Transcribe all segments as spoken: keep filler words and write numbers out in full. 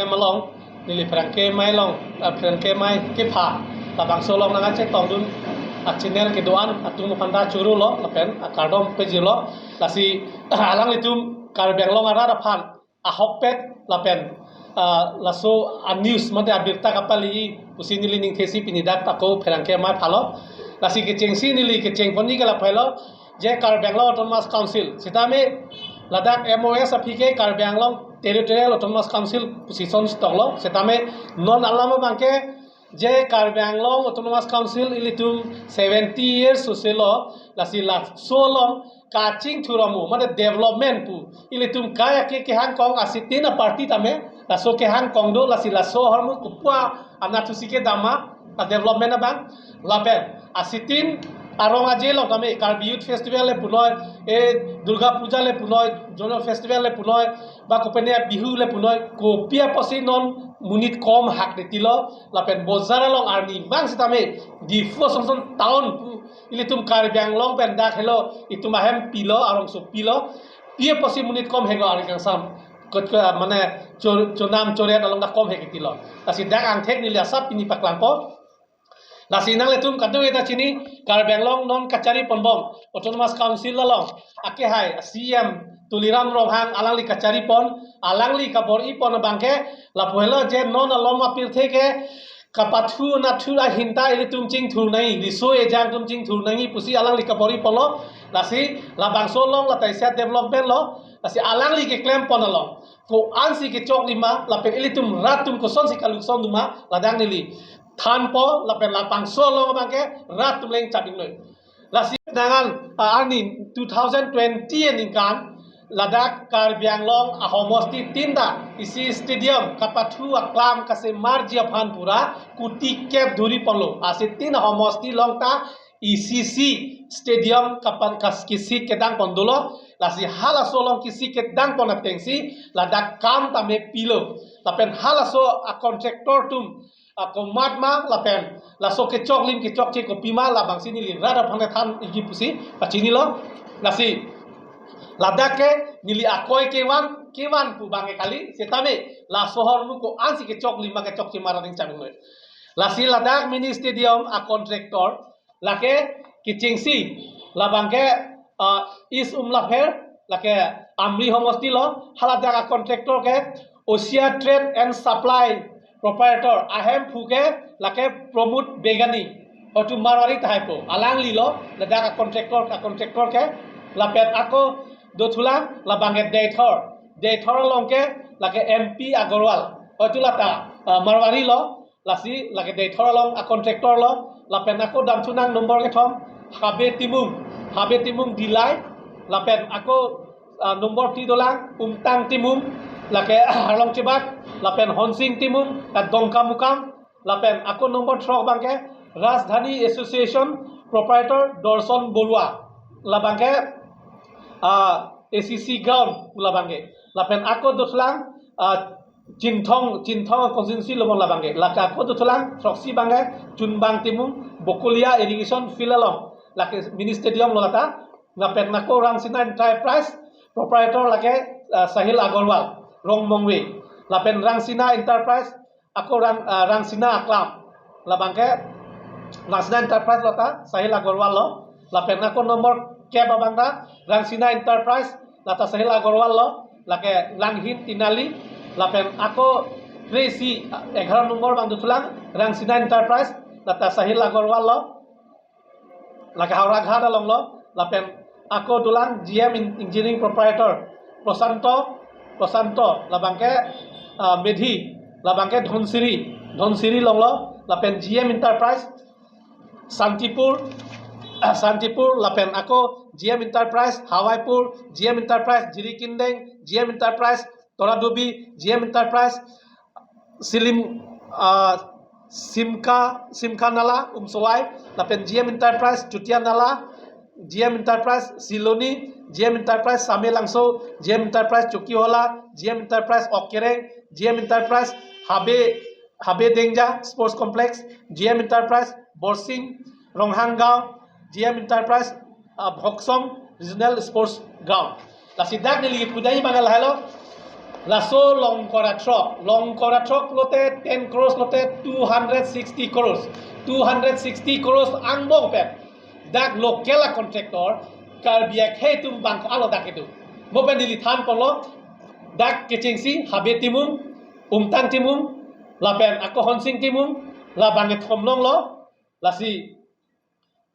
Malong, neli pherangke amei along, ah, pherangke amei kepha, labangso along nangkachetongdun, ah, channel kedo-an atum aphan ta chorolo, lapen, ah, kardom pajirlo, lasi, alanglitum Karbi Anglong arat aphan ahokpet, lapen, ah, laso a-news mate abirta kapali pusi neli ningthesi pini dak ako pherangke amei phalo. Lasi kechengsi neli kechengponji ke lapu helo, je Karbi Anglong Autonomous Council sitame ladak M O S aphi ke Karbi Anglong Territorial Autonomous Council position stoklo, sitame non alam abangke je Karbi Anglong Autonomous Council ilitum seventy years soselo, lasi laso along kachingthur amo mate development pu ilitum kaya ke kehangkong asitin a-party tame, laso kehangkong do, lasi laso ahormu kopi anatthusi kedam ma, a-development abang. Lapen asitin arong aje along tame Karbi Youth Festival le punoi, e Durga Puja le punoi, Zonal Festival le punoi, ba kopine Bihu le punoi, kopi apotsi non monit kom hak detilo, lapen bojar along arni mang sitame Diphu asonson town pu ilitum Karbi Anglong pen dak helo, itum ahem pilo, arongso pilo, pi apotsi monit kom hek lo arni kangsam, kot ko mane cho-, chonam choriat along dak kom hek detilo. Lasi dak angthek neli asap pini paklangpo. Lasi nanglitum kadokave ta chini, Karbi Anglong non kachari ponbom Autonomous Council along akehai C E M Tuliram Ronghang alangli kachari pon, alangli kabor-i pon abangke lapu helo je non alom apirthe ke kapathu anatthu ahin ta ilitum chingthur nangji, riso ejang atum chingthur nangji pusi alangli kabor-i ponlo. Lasi labangso along lata isi a-development lo, lasi alangli keklem pon along ko-ansi kechoklim ma, lapen ilitum rat atum kosonsi kalukson dun ma, ladak neli thanpo, lapen labangso along abangke rat atum le ingchap ingnoi. Lasi nangan, ah, arni two thousand twenty aningkan ladak Karbi Anglong ahomosti tin ta isi stadium kapathu aklam kasemarji aphan pura kuti kep dhuri ponlo. Asitin ahomosti along ta isi isi stadium kapan kas kisi kedang pon dolo. Lasi halaso along kisi kedang pon atengsi ladak kam tame pilo. Lapen halaso a-contractor atum akomat ma, lapen laso kechoklim kechokche kopi ma, labangsi neli rat aphan than igi pusi pachinilo. Lasi ladak ke neli akoi kevan, kevan pu abangke kali, sitame laso ahormu ko-ansi kechoklim ma kechokche ma rat atum cham ingnoi. Lasi ladak mini stadium a-contractor lake kechengsi labangke, ah, East Umlapher, lake Amri homosti lo, haladak a-contractor ke Asia Trade and Supply proprietor ahemphu ke lake Pramod Begani, hotu Marwari tahai po, alangli lo ladak a-contractor, a-contractor ke. Lapen ako dothulang labangke Deithor, Deithor along ke lake M P Agarwal, hotu lata, ah, Marwari lo. Lasi lake Deithor along a-contractor lo, lapen ako damthunang number kethom, Habe Timung, Habe Timung Dillai, lapen ako, ah, number phli dolang Umtang Timung, lake Harlong Chebat, lapen Honsing Timung, ah, Dongkamukam, lapen ako number throk abangke Rajdhani Association proprietor Dorson Borua, labangke, ah, A C C ground pu labangke, lapen ako dothulang, ah, Chinthong, Chinthong constituency lo labangke. Lake ako dothulang throksi abangke Chunbang Timung, Bokolia Irrigation Field along, lake mini stadium lo lata. Lapen ako Rangsina Enterprise proprietor lake, ah, Sahil Agarwal, Rongmongve. Lapen Rangsina Enterprise, ako Rang, ah, Rangsina aklam, labangke Rangsina Enterprise lata Sahil Agarwal lo. Lapen ako number kep abang ta Rangsina Enterprise, lata Sahil Agarwal lo, lake Langhin Tinali. Lapen ako kre-isi, ah, egharo number abang dothulang Rangsina Enterprise, lata Sahil Agarwal lo, lake Howraghat along lo. Lapen ako dolang G M in-, Engineering proprietor Prosanto, Prosanto, labangke, ah, Medhi, labangke Dhansiri, Dhansiri along lo. Lapen G M Enterprise Santipur, ah, Santipur, lapen ako G M Enterprise Hawaipur, G M Enterprise Jirikindeng, G M Enterprise Toradubi, G M Enterprise Silim, ah, Simka, Simka Nala, Umsowai, lapen G M Enterprise Chutia Nala, G M Enterprise Siloni, G M Enterprise Samelangso, G M Enterprise Chokihola, G M Enterprise Okereng, G M Enterprise Habe, Habe Dengja Sports Complex, G M Enterprise Borsing Ronghang Gaon, G M Enterprise, ah, Bhoksong Regional Sports Ground. Lasi dak neli pudai mangal halo. Laso Longkora throk, Longkora throk lote ten crores lote two hundred sixty crores, two hundred sixty crores angbong pen dak local a contractor Karbi akhei atum bang ko-an lo dak kedo. Mo pen neli than ponlo, dak kechengsi Habe Timung, Umtang Timung, lapen ako Honsing Timung, la bang kethom longlo, lasi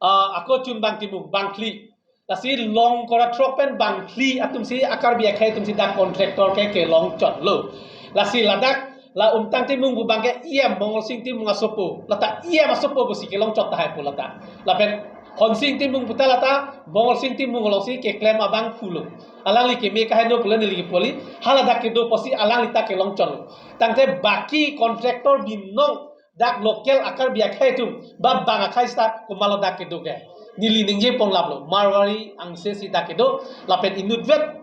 ah, ako Chunbang Timung, bang phli. Lasi Longkora throk pen bang phli atumsi a Karbi akhei atumsi dak contractor ke kelongchotlo. Lasi ladak la Umtang Timung pu bang ke E M Mongolsing Timung asopo. Lata E M asopo pusi kelongchot tahai pu lata. Lapen Honsing Timung puta lata Mongolsing Timung alongsi keklem abang pulo. Alangli keme kaheno pulo neli kepoli. Hala dak kedo pusi alangli ta kelongchotlo. Tangte baki contractor binong dak local a Karbi akhei atum, ba bang akhei seta komatlo dak kedo ke. Neli ningje ponlaplo, Marwari angse si dak kedo, lapen inutvet,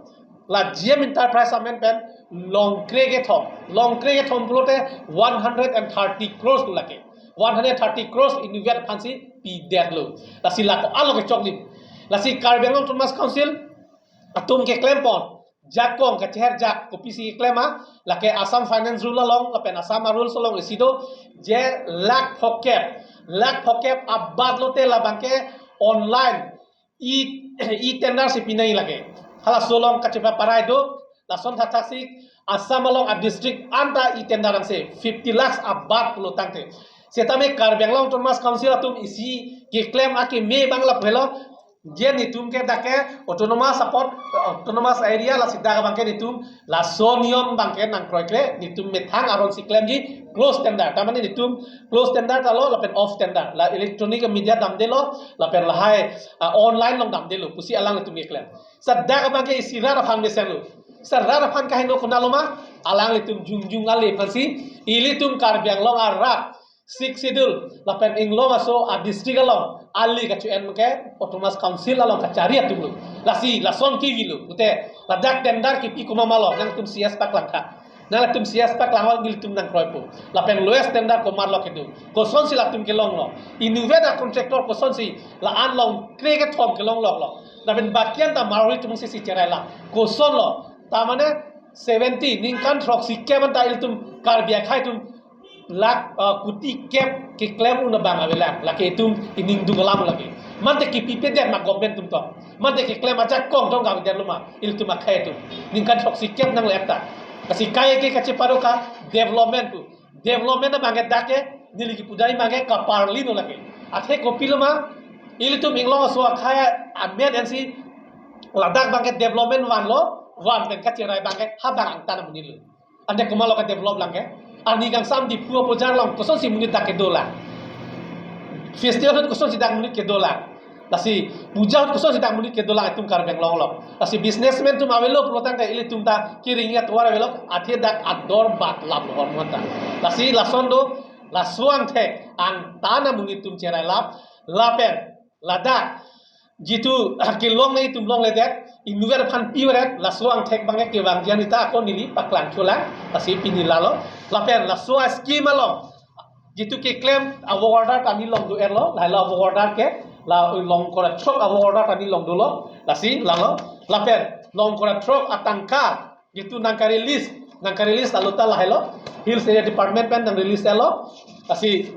la G M Enterprise amen pen, Longkre kethom, Longkre kethom pulote one hundred and thirty crores tu lake. One hundred thirty crores inutvet aphansi pidetlo. Lasi la ko-an lo kechok ni. Lasi Karbi Anglong Autonomous Council atum keklem pon jakong kacheher jak kopisi keklem ma, lake Assam Finance Rule along, lapen Assam a rules along isi do, je lakh phokep, lakh phokep abat lote la bang ke online e, e-tender si pinai lake. Halaso along kachepaparai do, lason thathaksi Assam along a district anta e-tender angse fifty lakhs abat pulo tangte. Setame Karbi Anglong Autonomous Council atum isi keklem akeme bang lapu helo, je netum ke dak ke autonomous apot, autonomous area, lasi dak bang ke netum laso niyom bang ke nangkroikre, netum methang aron si klemji close tender. Tamane netum close tender ta lo, lapen off tender. La electronic media damdelo, lapen lahai, ah, online along damdelo pusi alanglitum keklem. Seta dak bang ke isi rat aphan mesenlo. Seta rat aphan kaheno konat lo ma, alanglitum jongjong ale aphansi, ilitum Karbi Anglong arat Sixth Schedule, lapen inglong aso a district along, ali kacho-en ke Autonomous Council along kachari atum lo. Lasi, lason kevilo, pute, ladak tender kepi komat ma lo, nangtum C S paklang tha. Nangtum C S paklang lo, nelitum nangkroipo. Lapen lowest tender komatlo kedo. Kosonsi latum kelonglo. Inutvet a contractor kosonsi, la-an Longkre kethom kelonglo lo. Lapen baki anta Marwari atum si si cherai la. Kosonlo. Tamane seventy, ningkan throksi kep anta ilitum Karbi akhei atum lakh, ah, kuti kep keklem un abang avelang, lake itum ining duk alam lake. Mante kepipedet ma government atum tong. Mante keklem ajakong tong kavedet lo ma, ilitum akhei atum. Ningkan throksi kep nang lepta. Lasi kai ke kachepado ka development pu. Development abang ke dak ke, neli kipudai abang ke kaparli no lake. Athe kopilo ma, ilitum inglong aso akhei amen ensi ladak bang ke development vanlo, van pen kacherai bang ke, ha bang angtan amonit lo. Ante komatlo ke develop lang ke. Arni kangsam Diphu apujar along kosonsi monit dak kedo lang. Festival ahut kosonsi dak monit kedo lang. Lasi puja ahut kosonsi dak monit kedo lang itum Karbi Anglong along. Lasi businessman atum avelo pulo tangte ilitum ta kiring ya tuar avelo, athe dak ador bat lam lo hormon ta. Lasi lason do, laso angthek angtan amonit atum cherai lap, lapen ladak jitu kelong nangji atum longledet, inutvet aphan piret, laso angthek bang ke kevangji an ita ako neli paklang cholang, lasi pini lalo. Lapen laso a scheme along, jitu keklem a work order ta neli long do-etlo, lahelo a work order ke, la Longkora throk a work order ta neli long dolo, lasi lalo. Lapen Longkora throk atangka, jitu nangka-release, nangka-release lalo ta lahelo, Hills Area Department pen nang-release lo. Lasi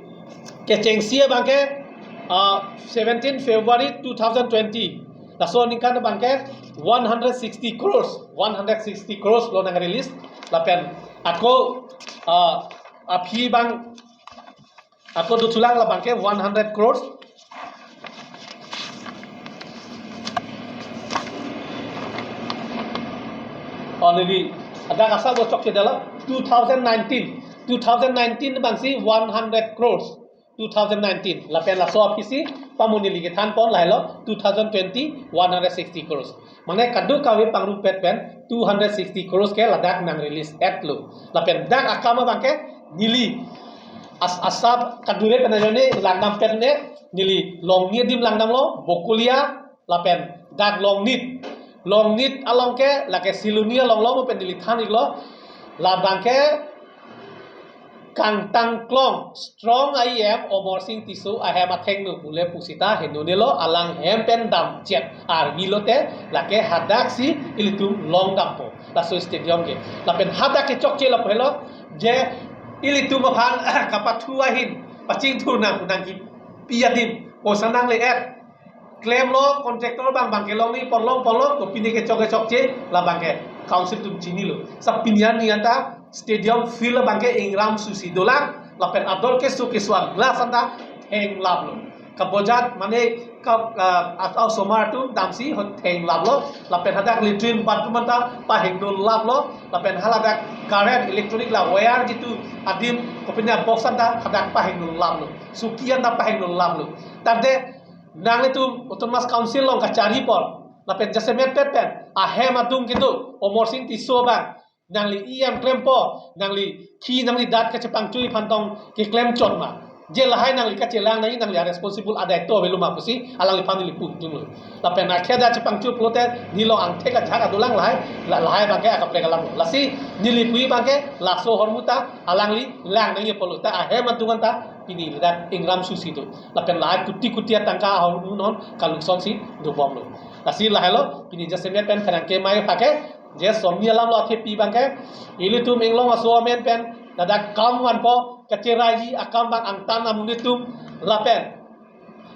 kechengsi abang ke, ah, seventeen February two thousand twenty. Laso aningkan abang ke one hundred sixty crores, one hundred sixty crores lo nang-release. Lapen ako, ah, aphi bang, ako dothulang, la bang ke one hundred crores. Already, ada kasa bocok ke dalam two thousand nineteen. Two thousand nineteen bangsi one hundred crores. Two thousand nineteen. Lapen laso aphisi pamuni ligi than pon lahelo two thousand twenty, one hundred sixty crores. Mane kadokave pangrumpet pen two hundred sixty crores ke ladak nang-release-etlo. Lapen dak akam abang ke neli as-, asap kadure pen ajone langdam pen ne, neli Longnit adim langdamlo, Bokolia, lapen dak Longnit. Longnit along ke, lake Siloni along lo, mo pen neli than-iklo. La bang ke kangtang klong strong a-E M Amarsing Tisso ahem athengno pule pusita henonelo, alangli hem pen damchet armi lote lake hadaksi ilitum long dampo laso stadium ke. Lapen hadak kechokche lapu helo je ilitum aphan kapathu ahin pachingthur nang nangkipi adim poisa nangle-et klemlo, contractor abang abangke longni ponlong ponlong, kopine kechok kechokche labangke council atum chinilo. Sa pini arni anta stadium field abangke ingram susi dolang, lapen ador keso keso a-glass anta thenglaplo. Kabojat mane ka, ah, a-, osomar atum damsi ho thenglaplo, lapen hadak latrine bathroom anta pahengnolaplo, lapen haladak current electronic la wire jitu adim kopine box anta hadak pahengnolaplo. Suki anta pahengnolaplo. Tangte nanglitum Autonomous Council along kachari apor, lapen jasemet pet pen ahem adung kedo Amarsing Tisso abang nangli E M klempo, nangli khi nangli dat kachepangchui aphan tong keklem chot ma? Je lahai nangli kachelang nangji, nangli a-responsible adaito avelo ma pusi alangliphan neli pu ingtunglo. Lapen akheda chepangchui pulote nelilong angthek ajak adolang lahai, la-, lahai abangke akaprek alam. Lasi neli pu abangke laso ahormu ta alangli lang nangji pulo ta ahem adung anta pini ladak ingram susi do. Lapen lahai kuti kuti atangka ahormu non kaluksonsi dobomlo. Lasi lahailo pini jasemet pen pherangke mai phake je sonni alamlo athepi abangke ilitum inglong aso amen pen ladak kam vanpo, kacheraiji akam abang angtan amonit atum lapen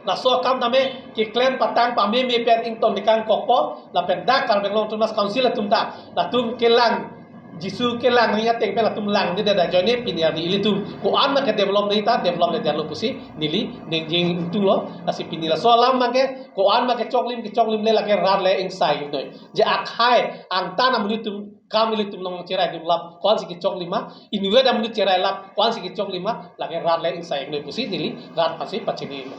laso akam tame keklem patang pameme pen ington dikang kokpo, lapen dak Karbi Anglong Autonomous Council atum ta latum kelang, jisu kelang nangji ateng pen latum langdedetji ajoine pini arni ilitum ko-an ma ke-develop nangji ta develop ledetlo pusi neli ningjing ingtunglo. Lasi pini laso alam abangke ko-an ma kechoklim kechoklimle lake rat le ingsai noi. Je akhai angtan amonit atum kam ilitum nangcherai dunlap ko-ansi kechoklim ma, inutvet amonit cherailap ko-ansi kechoklim ma, lake rat le ingsai noi pusi neli rat aphansi pachinilo.